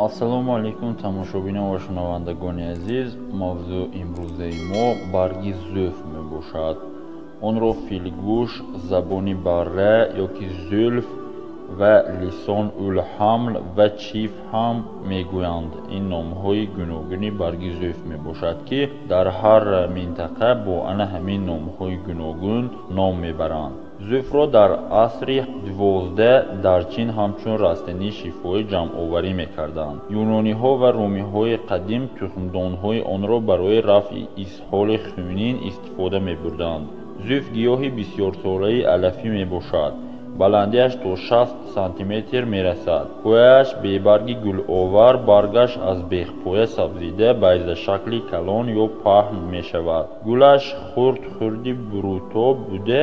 Ассалому алайкум тамошобинон ва шунавандагони азиз. Мавзӯи имрӯзаи мо барги зулф мебошад. Онро филгӯш, забони барра ёки зулф ва лисон улҳамл ва чиф ҳам мегӯянд. Ин номҳои гуногуни барги зулф мебошад, ки дар ҳар минтақа бо ана ҳамин номҳои гуногун ном мебаранд. Зулфро дар асри 12 дар Чин ҳамчун растании шифоӣ ҷамъоварӣ мекарданд. Юнониҳо ва румиҳои қадим тухмдонҳои онро барои рафъи изҳоли хунин истифода мебурданд. Зулф гиёҳи бисёрсолаи алафӣ мебошад. Баландиаш то 60 сантиметр мерасад. Пояаш бебарги гуловар, баргаш аз бехпоя сабзида байзашакли калон ё паҳн мешавад. Гулаш хурд-хурди бурутоб буда,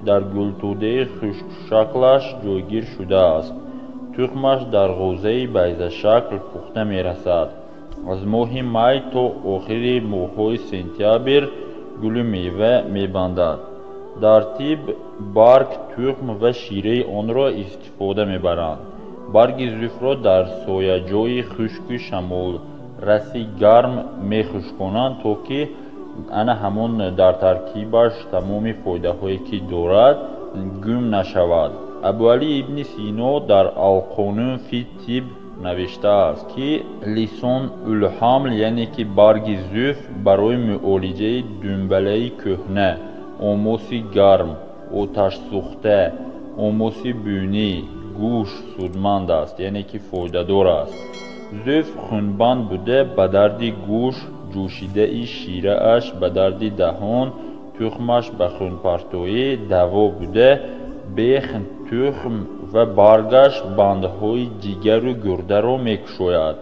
дар гултӯдаи хушкшаклаш ҷойгир шудааст. Тухмаш дар ғӯзаи байзашакл пухта мерасад. Аз моҳи май то охири моҳҳои сентябр гулу мева мебандад. Дар тиб барг, тухм ва шираи онро истифода мебаранд. Барги зулфро дар сояҷои хушку шамолраси гарм мехушконанд, то ки ана ҳамон дар таркибаш тамоми фоидаҳое ки дорад гум нашавад. Абуалӣ ибни Сино дар Алқонун фи тиб навиштааст, ки лисон улҳамл, яъне ки барги зулф, барои муолиҷаи думбалаи кӯҳна, омоси гарм, оташсӯхта, омоси бӯнӣ, гӯш судманд аст, яъне ки фоидадор аст. Зулф хунбанд буда, ба дарди гӯш, ҷӯшидаи ширааш ба дарди даҳон, тухмаш ба хунпартоӣ даво буда, бех, тухм ва баргаш бандҳои ҷигару гурдаро мекушояд.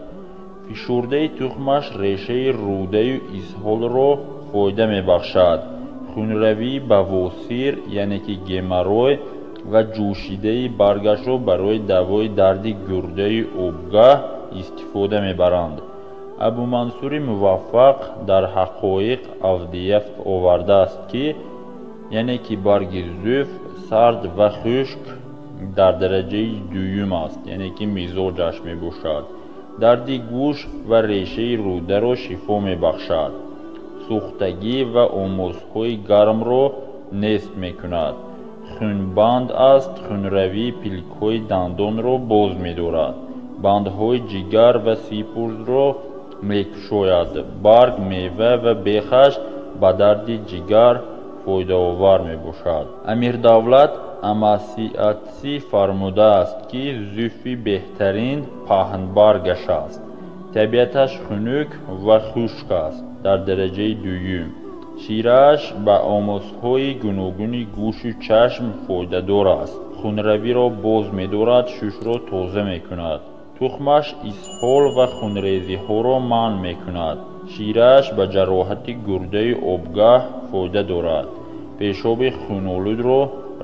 Фишурдаи тухмаш решаи рӯдаю изҳолро фоида мебахшад. Хунравии бавосир, яъне ки геморрой, ва ҷӯшидаи баргашро барои давои дарди гурдаи обгаҳ истифода мебаранд. Абумансури Муваффақ дар Ҳақоиқ Авдия овардааст, ки яъне ки барги зулф сард ва хушк дар дараҷаи дуюм аст, яъне ки мизоҷаш мебошад. Дарди гӯш ва решаи рӯдаро шифо мебахшад. Сӯхтагӣ ва омозҳои гармро нест мекунад. Хунбанд аст, хунравии пилкҳои дандонро боз медорад. Бандҳои ҷигар ва сипурзро мекушояд. Барг, мева ва бехаш ба дарди ҷигар фоидаовар мебошад. Амирдавлат Амасиатсӣ фармудааст, ки зулфи беҳтарин паҳнбаргаш аст. Табиаташ хунук ва хушк аст дар дараҷаи дуюм. Ширааш ба омозҳои гуногуни гӯшу чашм фоидадор аст. Хунравиро боз медорад, шушро тоза мекунад. Тухмаш изҳол ва хунрезиҳоро манъ мекунад. Ширааш ба ҷароҳати гурдаи обгаҳ фоида дорад. Пешоби хунолудро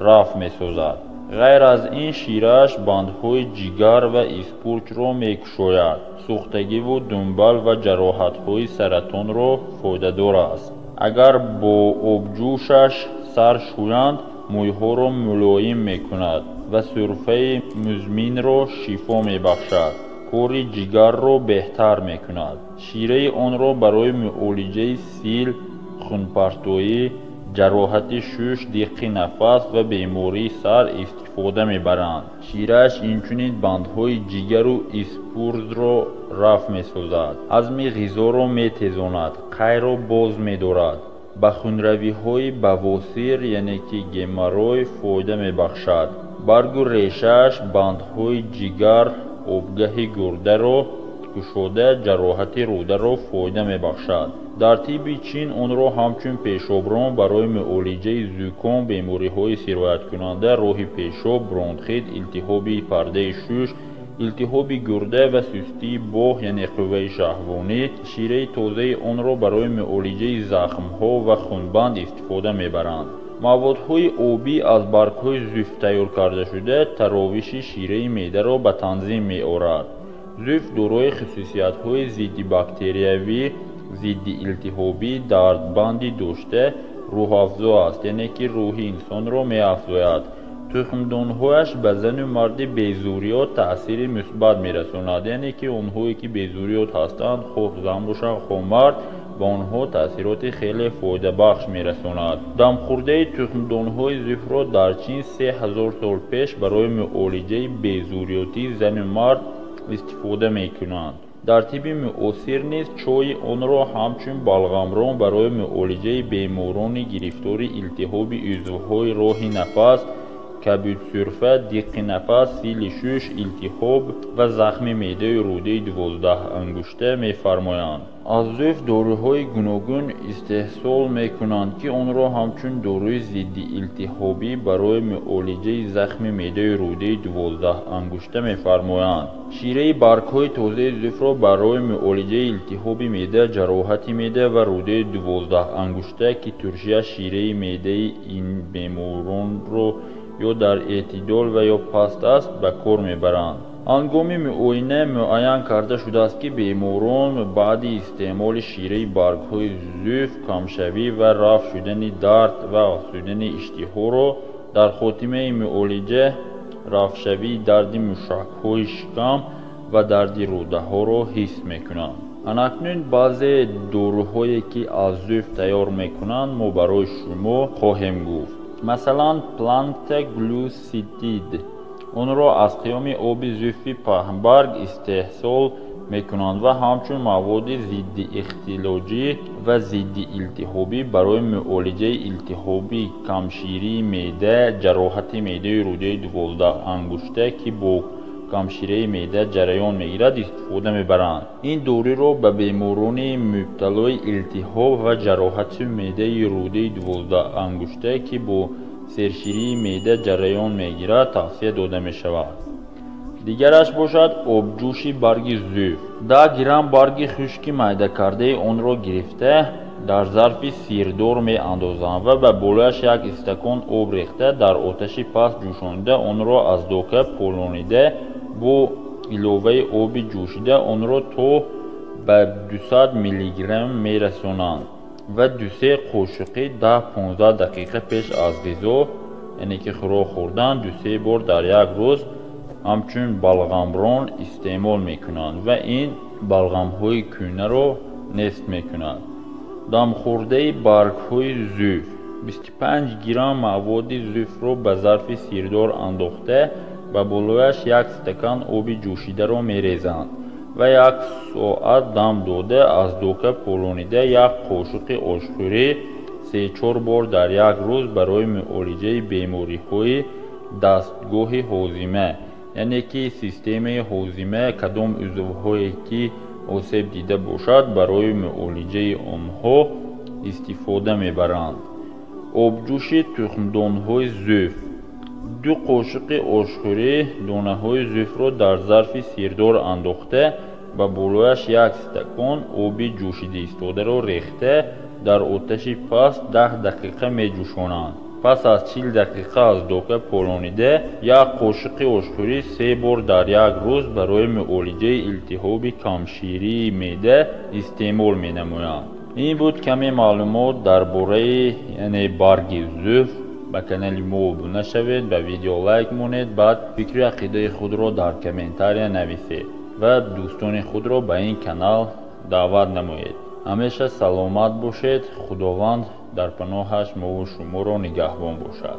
рафъ месозад. Ғайр аз ин, ширааш бандҳои ҷигар ва испурчро мекушояд. Сӯхтагиву думбал ва ҷароҳатҳои саратонро фоидадор аст. Агар бо обҷӯшаш сар шӯянд, мӯйҳоро мулоим мекунад ва сурфаи музминро шифо мебахшад. Кори ҷигарро беҳтар мекунад. Шираи онро барои муолиҷаи сил, хунпартоӣ, ҷароҳати шуш, диққи нафас ва бемории сар истифода мебаранд. Ширааш инчунин бандҳои ҷигару испурзро рафъ месозад. Ҳазми ғизоро метезонад, қайро боз медорад. Ба хунравиҳои бавосир, яъне ки геморрой, фоида мебахшад. Баргу решааш бандҳои ҷигар, обгаҳи гурдаро кушода, ҷароҳати рӯдаро фоида мебахшад. Дар тибби Чин онро ҳамчун пешоброн барои муолиҷаи зуком, бемориҳои сирояткунанда, роҳи пешоб, бронхит, илтиҳоби пардаи шуш, илтиҳоби гурда ва сустии боҳ, яъне қувваи шаҳвонӣ, шираи тозаи онро барои муолиҷаи захмҳо ва хунбанд истифода мебаранд. Маводҳои обӣ аз баргҳои зулф тайёр кардашуда таровиши шираи меъдаро ба танзим меорад. Зулф дорои хусусиятҳои зиддибактериявӣ, зиддиилтиҳобӣ, дардбандӣ дошта, рӯҳафзо аст, яъне ки рӯҳи инсонро меафзояд. Тухмдонҳояш ба зану марди безурриёт таъсири мусбат мерасонад, яъне ки онҳое ки безурриёт ҳастанд, хоҳ зан бошанд, хоҳ мард, ба онҳо таъсироти хеле фоидабахш мерасонад. Дамхӯрдаи тухмдонҳои зӯфро дар Чин 3000 сол пеш барои муолиҷаи безурриётии зану мард истифода мекунанд. Дар тибби муосир низ чойи онро ҳамчун балғамрон барои муолиҷаи беморони гирифтори илтиҳоби узвҳои роҳи нафас, кабудсурфа, диққи нафас, сили шуш, илтиҳоб ва захми меъдаю рӯдаи 12 ангушта мефармоянд. Аз зӯф доруҳои гуногун истеҳсол мекунанд, ки онро ҳамчун доруи зиддиилтиҳобӣ барои муолиҷаи захми меъдаю рӯдаи 12 ангушта мефармоянд. Шираи баргҳои тозаи зӯфро барои муолиҷаи илтиҳоби меъда, ҷароҳати меъда ва рӯдаи 12 ангушта, ки туршияш шираи меъдаи ин беморонро ё дар эътидол ва ё паст аст, ба кор мебаранд. Ҳангоми муоина муайян карда шудааст, ки беморон баъди истеъмоли шираи баргҳои зӯф камшавӣ ва рафъ шудани дард ва афзудани иштиҳоро, дар хотимаи муолиҷа рафъшавии дарди мушакҳои шикам ва дарди рӯдаҳоро ҳис мекунанд. Анакнун баъзе доруҳое ки аз зӯф тайёр мекунанд, мо барои шумо хоҳем гуфт. Масалан, плантаглюситид. Онро аз қиёми оби зӯфи паҳнбарг истеҳсол мекунанд ва ҳамчун маводи зиддиихтилоҷӣ ва зиддиилтиҳобӣ барои муолиҷаи илтиҳоби камширии меъда, ҷароҳати меъдаю рӯдаи 12 ангушта, ки бо камшираи меъда ҷараён мегирад, истифода мебаранд. Ин доруро ба беморони мубталои илтиҳоб ва ҷароҳати меъдаи рӯдаи 12 ангушта, ки бо серширии меъда ҷараён мегирад, тавсия дода мешавад. Дигараш бошад обҷӯши барги зӯф. 10 грамм барги хушки майдакардаи онро гирифта дар зарфи сирдор меандозанд ва ба болояш як истакон об рехта дар оташи паст ҷӯшонида онро аз дока полонида бо иловаи оби ҷӯшида онро то ба 200 миллиграмм мерасонанд ва 2-3 қошуқи 10-15 дақиқа пеш аз ғизо, яъне ки хӯрок хӯрдан, 2-3 бор дар як рӯз ҳамчун балғамрон истеъмол мекунанд ва ин балғамҳои кӯнаро нест мекунад. Дамхӯрдаи баргҳои зӯф. 25 грамм маводи зӯфро ба зарфи сирдор андохта ба болояш як стакан оби ҷӯшидаро мерезанд ва як соат дам дода аз дока полонида як қошуқи ошхӯрӣ 3-4 бор дар як рӯз барои муолиҷаи бемориҳои дастгоҳи ҳозима, яъне ки системаи ҳозима кадом узвҳое ки осеб дида бошад, барои муолиҷаи онҳо истифода мебаранд. Обҷӯши тухмдонҳои зӯф. 2 қошуқи ошхӯрӣ донаҳои зӯфро дар зарфи сирдор андохта ба болояш як стакон оби ҷӯшида истодаро рехта дар оташи паст 10 дақиқа меҷӯшонанд. Пас аз 40 дақиқа аз дока полонида як қошуқи ошхӯрӣ 3 бор дар як рӯз барои муолиҷаи илтиҳоби камширии меъда истеъмол менамоянд. Ин буд каме маълумот дар бораи яъне барги зӯф. Ба канали мо обуна шавед, ба видео лайк монед, баъд фикру ақидаи худро дар комментария нависед ва дӯстони худро ба ин канал даъват намоед. Ҳамеша саломат бошед. Худованд дар паноҳаш мову шуморо нигаҳбон бошад.